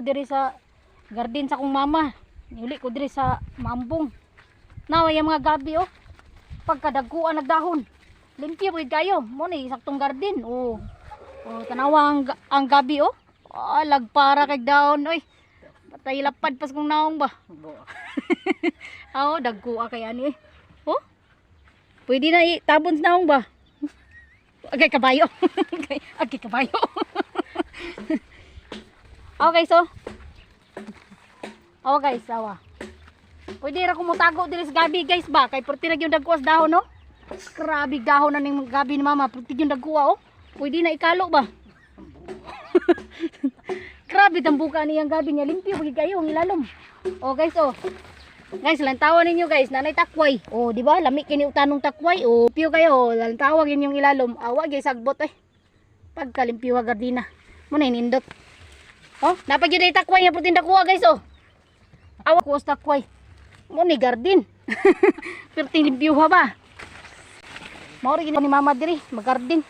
diri sa garden sa akong mama. Niuli ko diri sa Mambong. Nawa yung mga gabi oh. Pagkadagkuan nagdahon. Limpyo pud kayo. Mo ni saktong garden. Oh. Oh, tanawa ang gabi oh. Ah, lagpara kay dahon oy. Patay lapad pas kong naong ba. Oh, dagkua kay ani eh. Oh. Pwede na itabon sa naong ba? Agay kabayo. Agay kabayo. Okay, so. Oh guys, awa. Pwede ra ko mutago diri sa gabi guys ba kay perti ra gyud dagkuas dahon no. Grabe dahon na ning gabi ni mama, perti gyud dagkuha oh. Pwede na ikalo ba? Grabe tambuka niyang gabi niya, limpyo pag kayo ang ilalom. Oh guys oh. Guys, lantawan ninyo guys, nanay takway. Oh, di ba? Lami kini utanong takway. Oh, limpyo kayo, oh. Lantawag inyong ilalom. Awa gyud sagbot eh. Pagkalimpyo gardina. Mo na inindot. Oh, napag yun ay takway nga putin dakuha guys oh. Awa ko sa takway. Mo ni garden. Perting limpyo ba? Mao rin ni mama diri, magarden.